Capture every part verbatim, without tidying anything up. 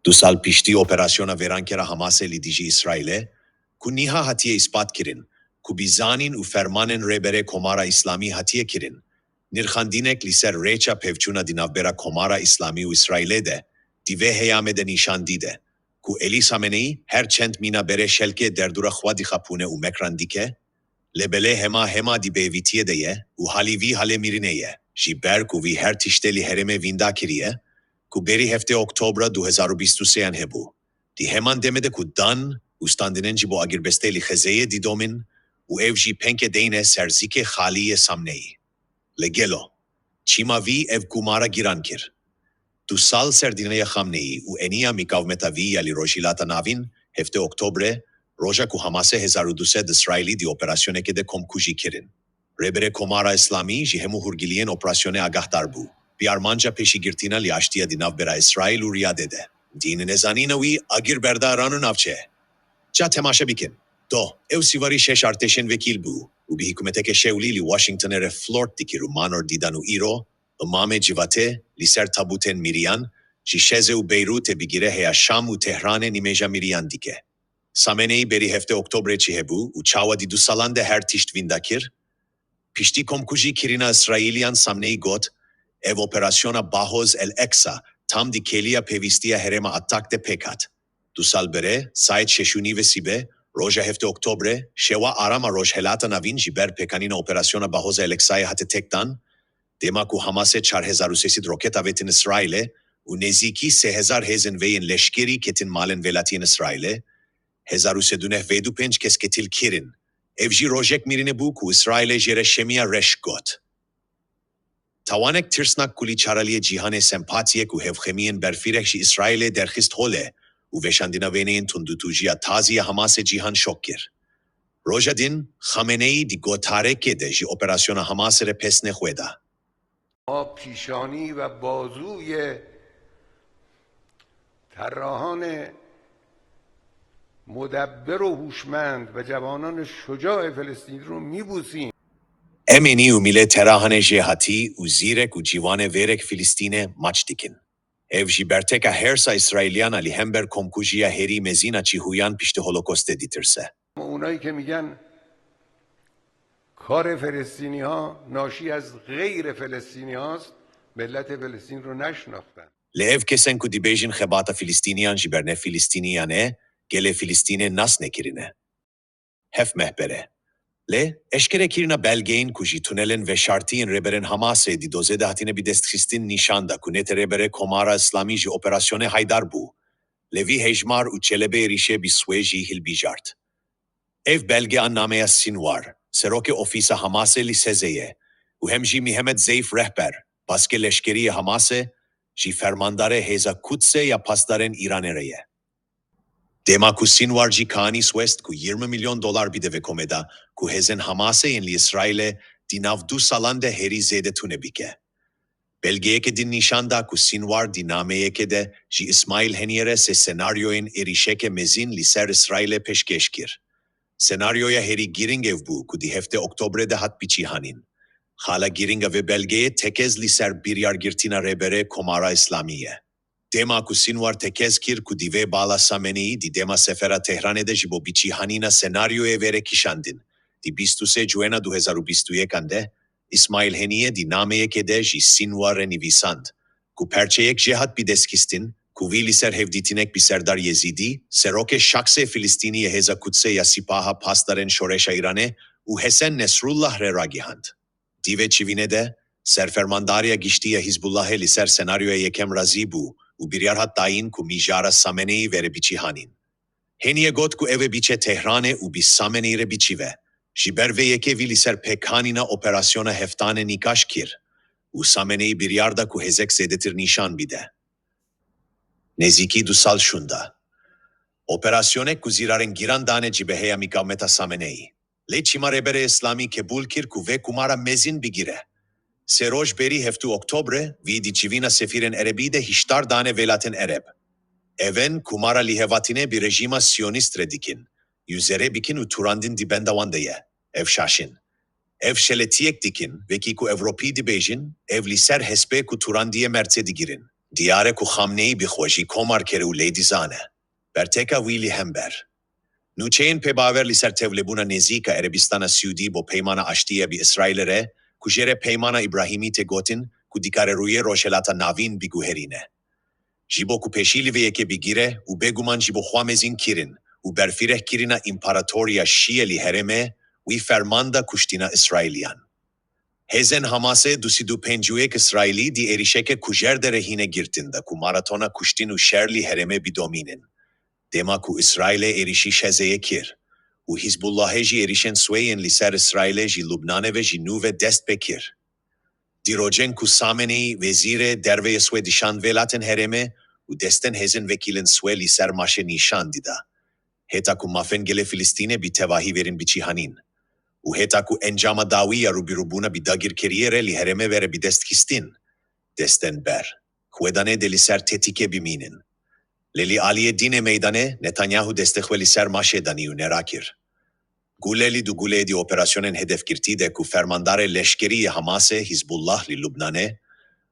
Du sal piştî operasyona vêrankera Hamasê li dijî Îsraîlê, ku niha hatiye îspat kirin, ku bi zanîn û fermanên Rêberê Komara Îslamî hatiye kirin, nirxandînek li ser rêça pevçûna di navbera Komara Îslamî û Îsraîlê de, di vê heyamê de nîşan dide, ku Elî Sameneyî her çend mîna berê şelkê derdora xwe dixapûne û mekran dike, lê belê hema hema di bêvîtiyê de ye û halî vî halê mîrînê ye, ji ber ku vî her tiştê li herêmê vînda kiriye, ku berî heftê Oktobra du hezar û bîst û sêyan hebû. Di heman demê de ku dan û standinên ji bo agirbestê li xezeyê didomîn û ev jî pengê deyne ser zikê xalî yê Samneyî. Lê gelo çima vî ev gumara giran kir? Du sal serdîneya Xamneyî û eniya mîkavmeta vî ya li Rojhilata Navîn, heftê Oktobrê, roja ku Hamasê hezar û du sed Îsraîlî di operasyonekê de komkujî kirin. Rêberê Komara Îslamî ji hemû hûrgiliyên operasyonê agahdar bû. Bi armanca pêşîgirtina li aştiya di navbera Îsraîl û Riyadê de. Dîn nezanîna wî agir berda rano navçe. Ça temaşe bikin. Do, ew sîvarî şeş artêşên vekîl bû û bi hikûmeteke şewlî li Washingtonê re flort dikir û manor dîdan û îro, îmamê civatê, li ser tabûtên mîriyan, ji Şezê û Beyrûtê bigire heya Şam û Tehranê nimêja mîriyan dike. Sameneyî berî heftê Oktobrê çi hebû û çawa di du salan de her tişt vînda kir? Piştî komkujî kirina Îsraîliyan Samneyî got, ev operasyona Bahoz el Eksa tam di kêliya pêvîstiya herêma Atak de pêk hat. Du sal berê, saet şeş û nîvê sîbê, roja heftê Oktobrê, şewa arama Rojhelata Navîn ji ber pêkanîna operasyona Bahoz el Eksayê hate tekdan, dema ku Hamasê çar hezar û sê sed roket avêtin Îsraîlê û nêzîkî sê hezar hêzên vê yên leşkerî ketin malên welatiyên Îsraîlê, hezar û sed û neh vêd û pênc kes qetil kirin. Ev jî rojek mîrînê bû ku Îsraîlê jê re şemiya reş got. Tawanek tirsnak ku li çaraliyê cîhanê sempatiyek û hevxemiyên berfireh ji Îsraîlê derxist holê û veşandina wêneyên tundûtûjiya tazî ya Hamasê cîhan şok kir. Roja din, Xameneyî di gotarekê de ji operasyona Hamasê re pesnê xwe da. ما پیشانی و بازوی طراحان مدبر و هوشمند و جوانان شجاع فلسطینی رو می‌بوسیم. Em ênî û mîlê terahanê jêhatî û zîrek û ciwanê vêrek Filistînê maç dikin. Ev ji berteka hêrsa Îsraîliyan a li hember komkujiya herî mezin a çîhûyan piştî Holokostê ditirse. اما اونایی که میگن کار فلسطینی‌ها ناشی از غیر فلسطینی‌هاست، ملت فلسطین رو نشناختن. Lê ev kesên ku dibêjin xebata Filistîniyan ji ber ne Filistîniyan e, gelê Filistînê nas nekirine. Heft meh berê. Lê, eşkerekirina belgeyên ku ji tunelên veşartî yên rêberên Hamasê di dozê de hatine bidestxistin nîşan da ku nete Rêberê Komara Îslamî ji operasyonê haydar bû. Lê vî hejmar û çelebê êrîşê bi swê jî hilbijart. Ev belge a nameya Sinwar, serokê ofîsa Hamasê li Sezê ye û hem jî Mihemed Zeyf Rehber, baskê leşkerî yê Hamasê, ji fermandarê Hêza Kudsê ya Pasdarên Îranê re ye. Dema ku Sinwar jî kanî swest ku yirmi milyon dolar bide vê komê de ku hêzên Hamasê yên li Îsraîlê di nav du salan de herî zêde tune bike. Belgeyeke din nîşan da ku Sinwar di nameyeke de ji Îsmaîl Heniyê re sê senaryoyên êrîşeke mezin li ser Îsraîlê pêşkêş kir. Senaryoya herî girîng ev bû ku di heftê Oktobrê de hat bicîhanîn. Xala girîng a vê belgeyê tekez li ser biryargirtina Rêberê Komara Îslamî ye. Dema ku Sinwar tekez kir ku divê bala Sameneyî di dema sefera Tehranê de ji bo bicîhanîna senaryoyê vêre kişandin, di bîst û sê Ciwêna du hezar û bîst û yekan de, Îsmaîl Heniyê di nameyekê de ji Sinwar re nivîsand ku perçeyek jê hat bidestxistin ku vî li ser hevdîtinek bi Serdar Yezîdî, serokê şaxsê Filistînî yê Hêza Kudsê ya Sipaha Pasdarên Şoreşa Îranê û Hesen Nesrullah re ragihand. Di vê çivînê de, Serfermandariya Giştî ya Hizbullahê li ser senaryoya yekem razî bû û biryar hat dayîn ku mijara Sameneyî vere bicîhanîn. Heniyê got ku ew ê biçe Tehranê û bi Sameneyî re biçive. Ji ber vê yekê vî li ser pêkanîna operasyona heftanê nîqaş kir û Sameneyî biryar da ku hêzek zêdetir nîşan bide. Nêzîkî du sal şûnda. Operasyonek ku zîrarên giran dane cîbehê ya mîkavmeta Sameneyî. Lê çima Rêberê Îslamî qebûl kir ku vê gumara mezin bigire? Sê roj berî heftê Oktobrê, vî di çivîna sefîrên erebî de hişdar dane welatên ereb. Ev in gumara lîhevatinê bi rejîma siyonîst re dikin, û zêde bikin û turandin di benda wan de ye. Ev şaş in. Ev şeletiyek dikin, wekî ku Ewropî dibêjin, ev li ser hespê ku turandiye mertê digirin. Diyar e ku Xamneyî bi xwe jî komar kir û lê dizane. Bertêka wî li hember nûçeyên pêbawer li ser tevlêbûna nêzîk a Erebistana Siûdî bo peymana aştiyê bi Îsraîlê re, ku jê re Peymana Îbrahîmî tê gotin, ku dikare rûyê Rojhilata Navîn biguherîne. Ji bo ku pêşî li vê yekê bigire û bêguman ji bo xwe mezin kirin û berfirehkirina împaratoriya Şiye li herêmê, wî ferman da kuştina Îsraîliyan. Hêzên Hamasê du sed û pêncî û yek Îsraîlî di êrişeke kujer de re hîne girtin da ku maratona kuştin û şer li herêmê bidomînin. Dema ku Îsraîlê êrişî Xezeyê kir û Hizbullahê jî êrişên swê yên li ser Îsraîlê ji Lubnanê ve ji nû ve dest pê kir. Di rojên ku Xameneî wezîrê derve yê swê dişand welatên herêmê û destên hêzên vekîlên swê li ser maşê nîşan dida. Heta ku mafên gelê Filistînê bi tevahî verin bicîhanîn û heta ku encama dawî ya rûbirûbûna bi dagirkeriyê re li herêmê were bidestxistin, destên ber xwedanê de li ser tetikê bimînin. Lê li aliyê dînê meydanê, Netanyahu destê xwe li ser maşê danî û nerakir. Gule li du guleyê di operasyonên hedefgirtî de ku fermandarê leşkerî yê Hamasê, Hizbullah li Lubnanê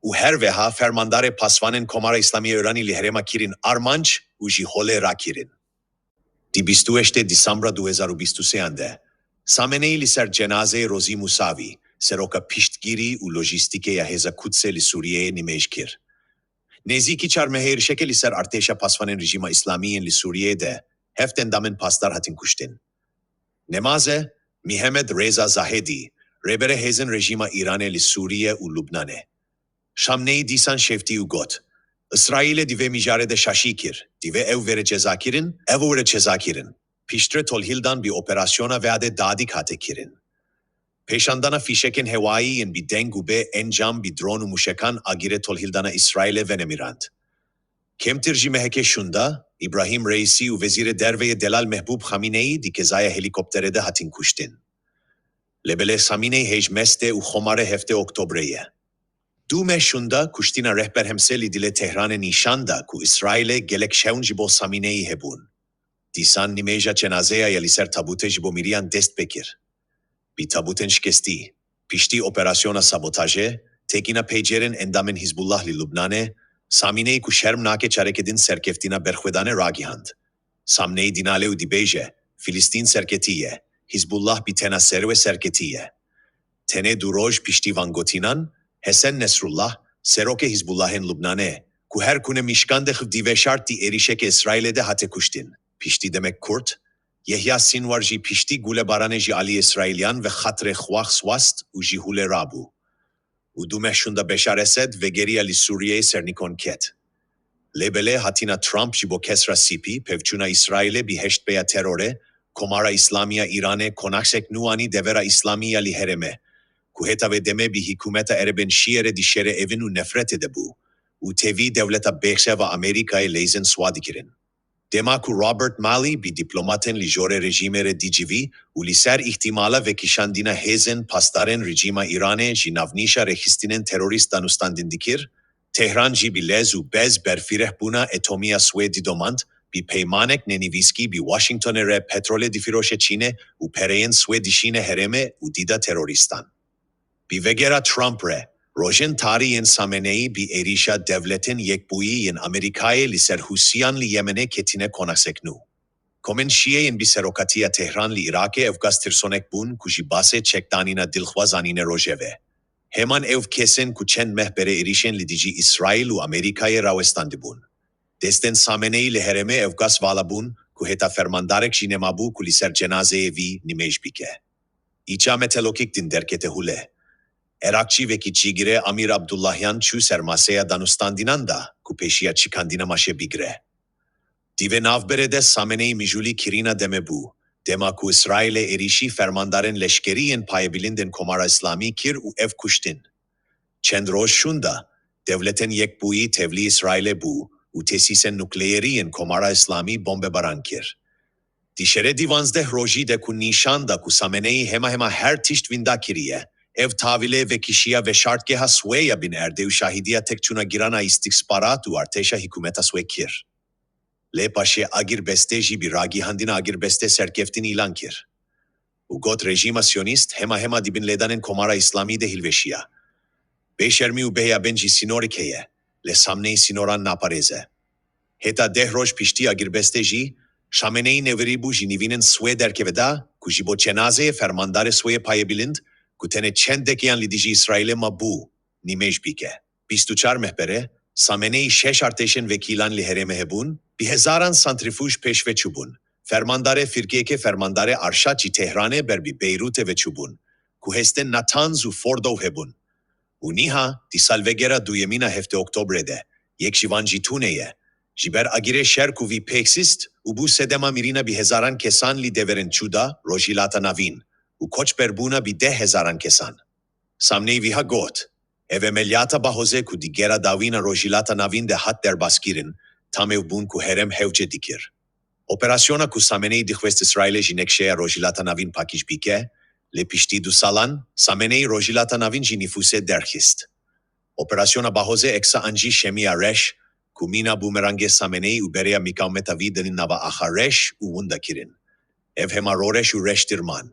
û her weha fermandarê pasvanên Komara Îslamî ya Îranî li herêma kirin armanc û ji holê rakirin. Di bîst û heştê Dîsembra du hezar û bîst û sêyan de, Xameneî li ser cenazeyê Rozî Musavî, seroka piştgirî û lojîstîkê ya Hêza Kudsê li Sûriyeyê nimêj kir. Nêzîkî çar meh êrişeke li ser artêşa pasvanên Rejîma Îslamî yên li Sûriyeyê de heft endamên pasdar hatin kuştin. Nemaze Mihemed Reza Zahedî, rêberê hêzên rejîma Îranê li Sûriye û Lubnanê, Xameneî dîsan şeftî û got, Îsraîlê di vê mijarê de şaşî kir, divê ew were cezakirin, ev were cezakirin. Piştre tolhildan bi operasyona Veadê Dadik hate kirin. Pêşandana fîşekên hewayî yên bi deng û bê encam bi dron û mûşekan agirê tolhildana Îsraîlê venemirand. Kêmtir ji mehekê şûnda, Îbrahîm Reîsî û Wezîrê Derve yê delal Mehbûb Xameneî di qezaya helîkopterê de hatin kuştin. Lê belê Xameneî hêj mest e û xomara heftê Oktobrê ye. Du meh şûnda kuştina Rehber Hemsê li dilê Tehranê nîşan da ku Îsraîlê gelek şewn ji bo Xameneî hebûn. Dîsan nimêja cenazeya ya li ser tabûtê ji bo miriyan dest pê kir. Bi tabûtên şikestî, piştî operasyona sabotajê, têkîna peycêrên endamên Hizbullah li Lubnanê, Xameneî ku şerm nake careke din serkeftina berxwedanê ragihand. Xameneî dinale û dibêje, Filistîn serketî ye, Hizbullah bi tena ser wê serketî ye. Tenê du roj piştî van gotinan, Hesen Nesrullah, serokê Hizbullahên Lubnanê, ku her kune mişkan de xiv di veşart di êrişeke Îsraîlê de hate kuştin. Piştî demek kurt, Yehya Sinwar jî piştî gulebaranê ji alî Îsraîliyan ve xatirê xwe xwast û ji holê rabû. Û du meh şûnda Beşar Esed vegeriya li Sûriyeyê sernîkon ket. Lê belê hatina Trump ji bo kesra sipî, pevçûna Îsraîlê bi heştpêya terorê, Komara Îslamî ya Îranê konaksek nû anî devera Îslamî ya li herêmê, ku heta vê demê bi hikûmeta Erebên Şiyê re di şerê evin û nefretê de bû û tevî dewleta bêxev a Amerîkayê leyzên swa dikirin. Dema ku Robert Malley bi dîplomatên li jorê rejîmê re dicivî û li ser îhtîmala vekişandina hêzên pasdarên rejîma Îranê ji navnîşa rêxistinên terorîst danûstandin dikir, Tehran jî bi lez û bez berfirehbûna etomî ya Swêdî domand, bi peymanek nenivîskî bi Washingtonê re petrolê difiroşe Çînê û pereyên Swêd dişîne herêmê û dida terorîstan. Bi vegera Trump re, rojên tarî yên Xameneî bi êrişa Dewletên Yekbûyî yên Amerîkayê li ser Hûsiyan li Yemenê ketine konaksek nû. Komên Şiyê yên bi serokatiya Tehran li Iraqê evkas tirsonek bûn ku ji basê çekdanîna dilxwazanîne rojeve. Heman ew kesên ku çend meh berê êrişên li dijî Îsraîl û Amerîkayê rawestandibûn. Destên Xameneî li herêmê evkas vala bûn ku heta fermandarek jî nemabû ku li ser cenazeyê vî nimêj bike. Îca metelokîk din derkete hûlê. Iraqçî vekî cîgirê Amîr Abdullahyan çû ser maseya danûstandinan da ku pêşiya çikandina maşê bigire. Di vê navberê de Xameneî mijûlî kirîna demê bû, dema ku Îsraîlê êrişî fermandarên leşkerî yên payebilind ên Komara Îslamî kir û ev kuştin. Çend roj şûnda, Dewletên Yekbûyî tevlî Îsraîlê bû û tesîsên nukleerî yên Komara Îslamî bombebaran kir. Di şerê di vanzdeh rojî de ku nîşan da ku Xameneî hema hema her tişt winda kiriye, ev tahvîlê vekişiya veşartgeha Swê ya bin erdê û şahîdiya têkçûna giran a îstîxbarat û artêşa hikûmeta Swê kir. Lê paşê agirbestê jî bi ragihandina agirbestê serkeftin îlan kir û got, Rejîma Siyonîst hema hema di bin lêdanên Komara Îslamî de hilweşiya. Bêşermî û bêheyabên ji sînorek heye. lê Samneyî sînoran naparêze. Heta deh roj piştî agirbestê jî, Şameneyî nevirîbû ji nîvînên Swê derkeve da ku ji bo cenazeyê fermandarê Swêyê payebilind, ku tenê çend dekeyan li dijî Îsraîlê mabû, nimêj bike. Bîst û çar meh pere, Sameneyî şeş artêşên vekîlan li herêmê hebûn, bi hezaran santrîfûj pêşve çûbûn. Fermandarê firkeyeke fermandarê arşa ji Tehranê ber bi Beyrûtê ve çûbûn, ku hêstên Natanz û Fordow hebûn. Û niha, di salvegera duyemîn a heftê Oktobrê de, yek ji van jî Tunê ye. Ji ber agirê şer ku vî pêk sist û bû sedema mirîna bi hezaran kesan li deverên Çûda, Rojhilata Navîn, û koçberbûna bi deh hezaran kesan. Samneyî wiha got, Ev emeliyata Bahozê ku di gera dawîn a Rojhilata Navîn de hat derbaskirin, tamêv bûn ku herêm hewce dikir. Operasyona ku Sameneyî dixwest Îsraîlê ji nexşeya Rojhilata Navîn pakîj bike, lê piştî du salan, Sameneyî Rojhilata Navîn ji nifûsê derxist. Operasyona Bahozê eksa ancî şemiya reş, ku mîna bumerangê Sameneyî û berêya miqawimeta wî di nava axa reş û winda kirin. Ev hema roreş û reştir man.